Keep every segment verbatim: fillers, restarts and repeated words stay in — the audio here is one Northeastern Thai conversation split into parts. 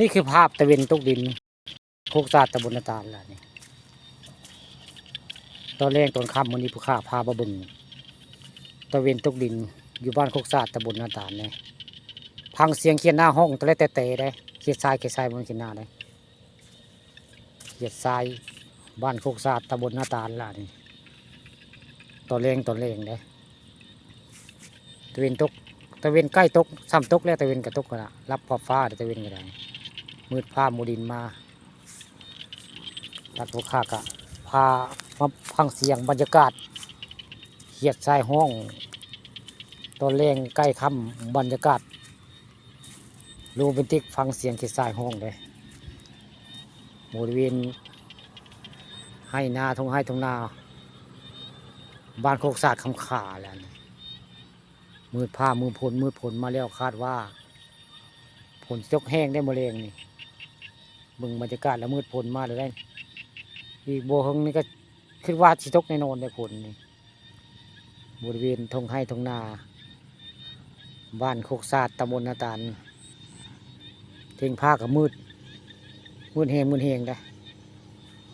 นี่คือภาพตะเวนตกดิน โคกสะอาดตำบลนาตาลล่ะนี่ ตอนแลงตอนค่ำมื้อนี้ผู้ข้าพามาเบิ่ง ตะเวนตกดินอยู่บ้านโคกสะอาดตำบลนาตาลนี่ ฟังเสียงเขียดนาฮ้องแต่ละแต่แต่เด้ เขียดทราย เขียดทราย บ่แม่นเขียดนาเด้ เขียดทราย บ้านโคกสะอาดตำบลนาตาลล่ะนี่ ตอนแลงตอนแลงเด้ ตะเวนตก ตะเวนใกล้ตก ซ้ำตกแล้ว ตะเวนก็ตกแล้วล่ะ ลับขอบฟ้าเด้อ ตะเวนก็ได้ มืดฟ้ามัวดินมา ตัดหัวข้ากะพามาฟังเสียงบรรยากาศ เขียดทรายฮ้อง ตอนแลงใกล้ค่ำ บรรยากาศโรแมนติก ฟังเสียงเขียดทรายฮ้องเด้ บริเวณไฮ่นา ท่งไฮ่ท่งนา บ้านโคกสะอาดคำขาแหละนี่ มืดฟ้ามืดฝน มืดฝนมาแล้ว คาดว่า ฝนสิตกแฮงได้มื้อแลงนี่ เบิ่งบรรยากาศแล้วมืดฝนมาแล้วได้ อีกบ่เฮิงนี่ก็คิดว่าสิตกแน่นอนได้ฝนนี่ บริเวณท่งไฮ่ท่งนา บ้านโคกสะอาด ตำบลนาตาล เทิงฟ้าก็มืด มืดแฮง มืดแฮงเด้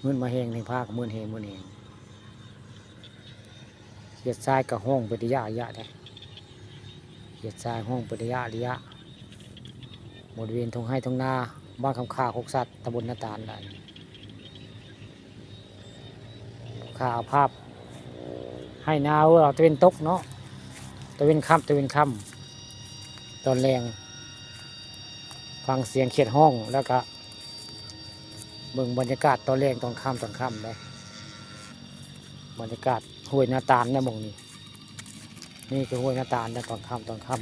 มืดมาแฮง เทิงฟ้าก็มืดแฮง มืดแฮง เขียดทรายก็ฮ้องเป็นระยะระยะเด้ เขียดทรายฮ้องเป็นระยะระยะ บริเวณท่งไฮ่ท่งนา บ้านคำขา โคกสะอาด ตำบลนาตาลล่ะ ข้าเอาภาพไฮ่นา เออ ตะเวนตกเนาะ ตะเวนค่ำ ตะเวนค่ำ ตอนแลง ฟังเสียงเขียดฮ้อง แล้วก็เบิ่งบรรยากาศตอนแลง ตอนค่ำ ตอนค่ำเด้ บรรยากาศห้วยนาตาลนะหม่องนี้ นี่คือห้วยนาตาลนะ ตอนค่ำ ตอนค่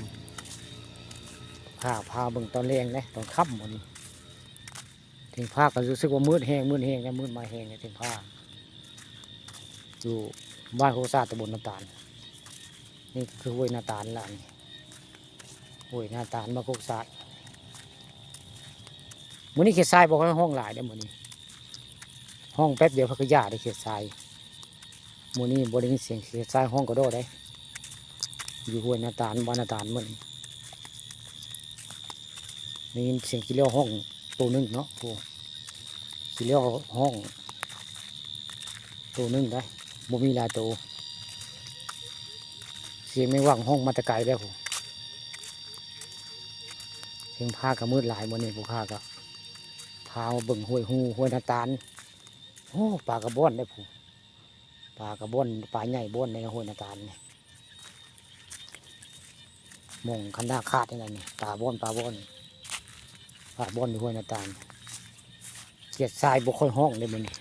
ำ พา พาเบิ่งตอนแลงเด้ ตอนค่ำมื้อนี้ เทิงฟ้าก็รู้สึกว่ามืดแฮง มืดแฮงนะ มืดมาแฮงเลย เทิงฟ้า อยู่บ้านโคกสะอาด ตำบลนาตาล นี่คือห้วยนาตาลล่ะนี่ ห้วยนาตาล บ้านโคกสะอาด มื้อนี้เขียดทรายบ่ค่อยฮ้องหลายเด้อมื้อนี้ ฮ้องแป๊บเดียวเพิ่นก็หย่าได้เขียดทราย มื้อนี้บ่ได้ยินเสียงเขียดทรายฮ้องกระโดดเด้ อยู่ห้วยนาตาล บ้านนาตาลมื้อนี้ ได้ยินเสียงขี้เหลี้ยวฮ้องโตหนึ่งเนาะ โอ้ ขี้เหลี้ยวฮ้องโตหนึ่งได้ บ่มีหลายโต เสียงแมงหว่างฮ้องมาแต่ไกลแล้ว เทิงฟ้าก็มืดหลายมื้อนี้ ผู้ข้าก็พามาเบิ่งห้วยฮู ห้วยนาตาล โอ้ ปลากระบ้อนได้ผู้ ปลากระบ้อน ปลาใหญ่บ้อนในห้วยนาตาลนี่ หม่องคันนาคาดนี่แหละนี่ ปลาบ้อน ปลาบ้อน ปลาบ้อนอยู่ห้วยนาตาล เขียดทรายบ่ค่อยฮ้องเด้มื้อนี้